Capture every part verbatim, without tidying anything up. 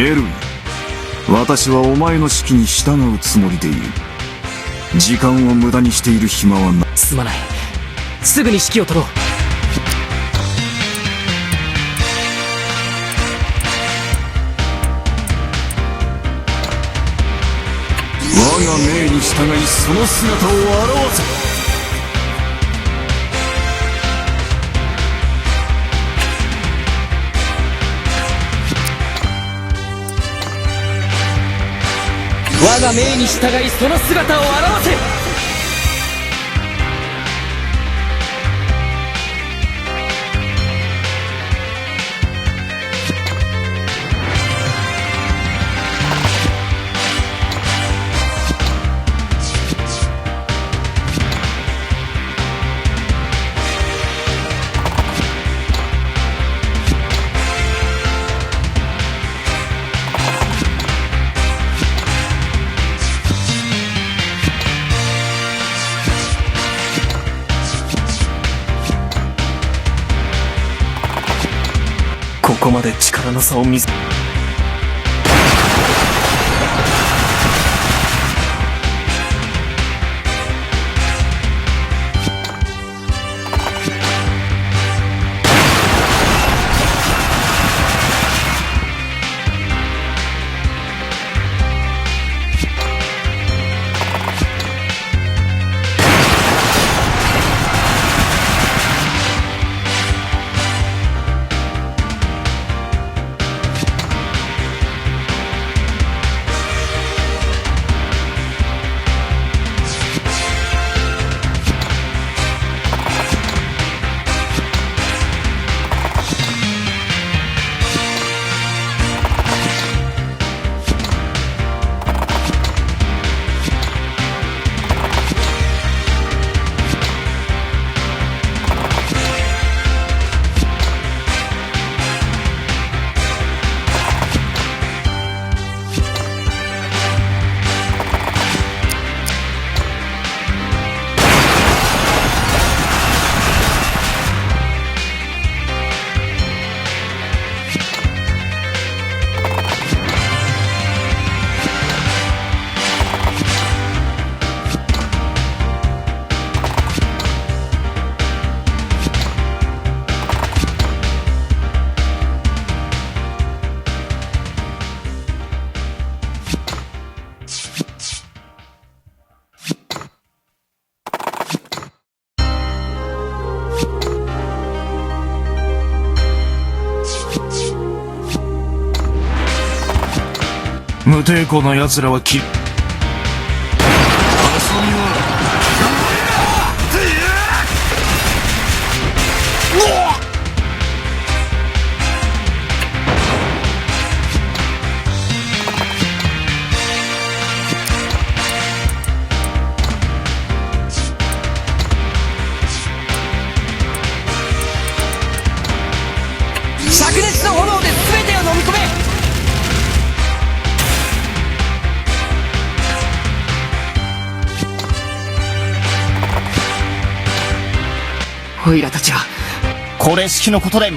エルイ、私はお前の指揮に従うつもりでいる。時間を無駄にしている暇はない。すまない。すぐに指揮を取ろう。我が命に従い、その姿を現せ。我が命に従い、その姿を現せ。ここまで力の差を見せ、無抵抗の奴らはき、遊びは終わりだ。灼熱の炎で全てを飲み込め。オイラたちはこれしきのことで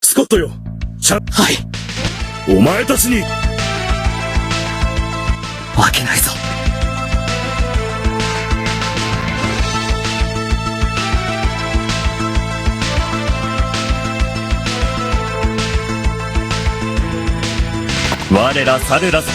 スコットよ、ちゃ、はい。お前たちに。負けないぞ。我らサルラス。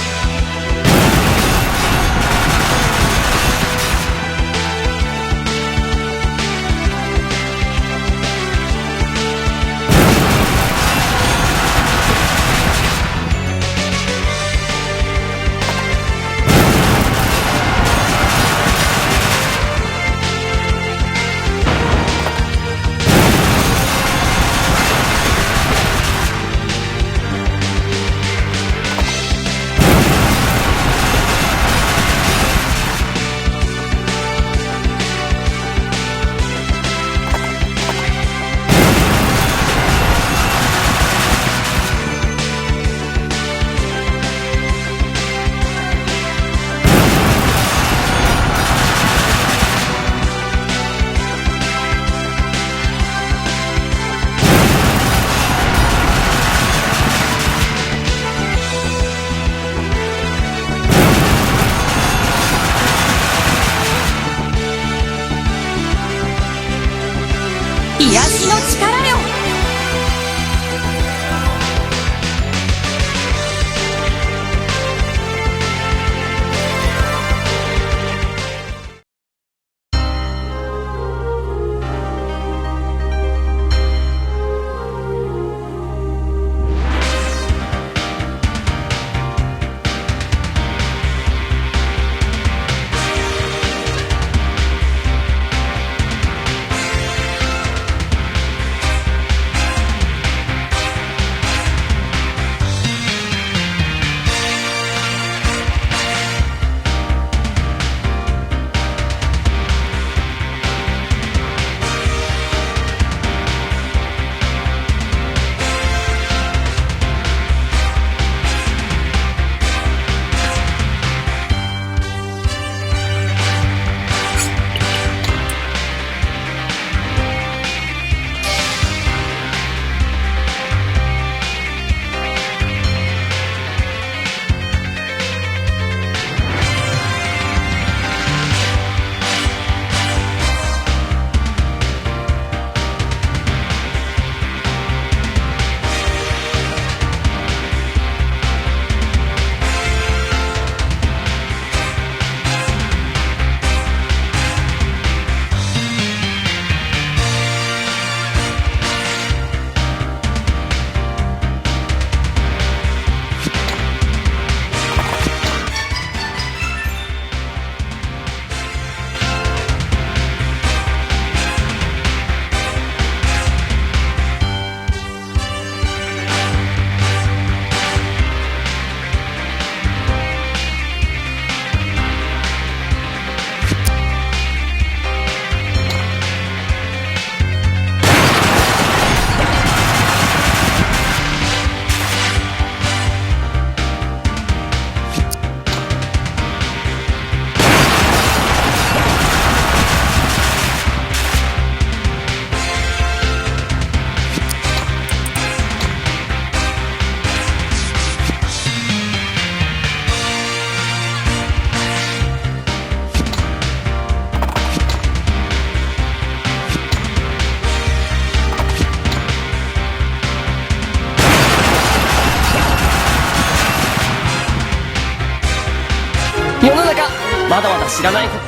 まだまだ知らないこと。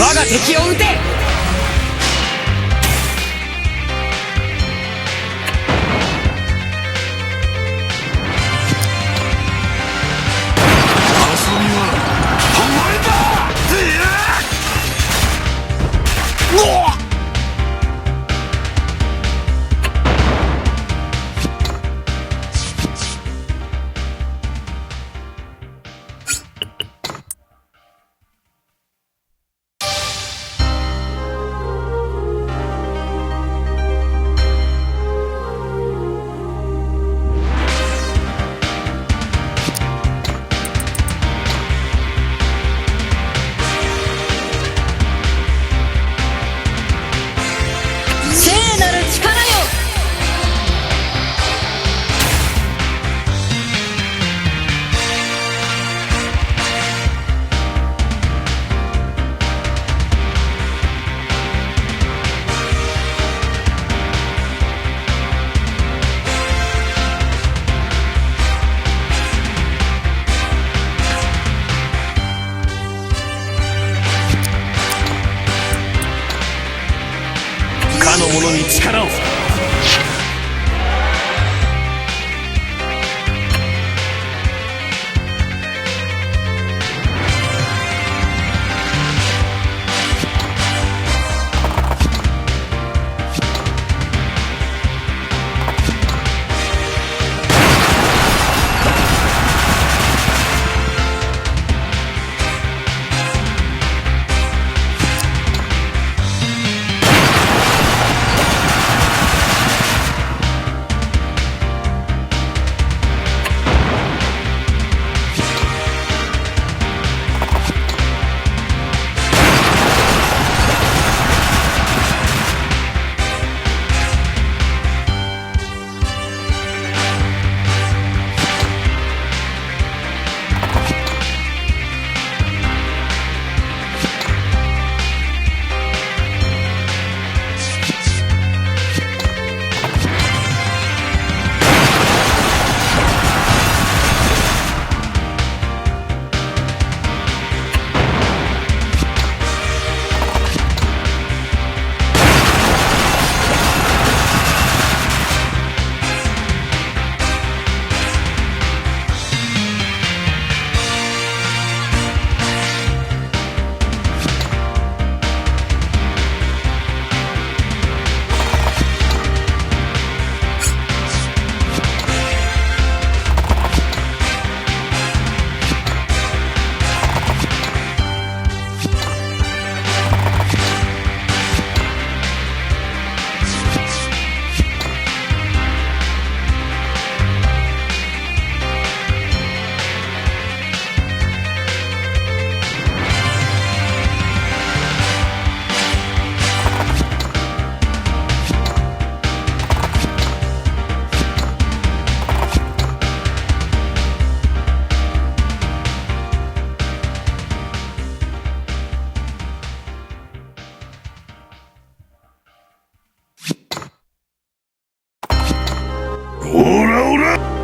我が敵を討て。遊びは終わりだ。うわっ。聖なる力よ。かの者に力を。オラオラ！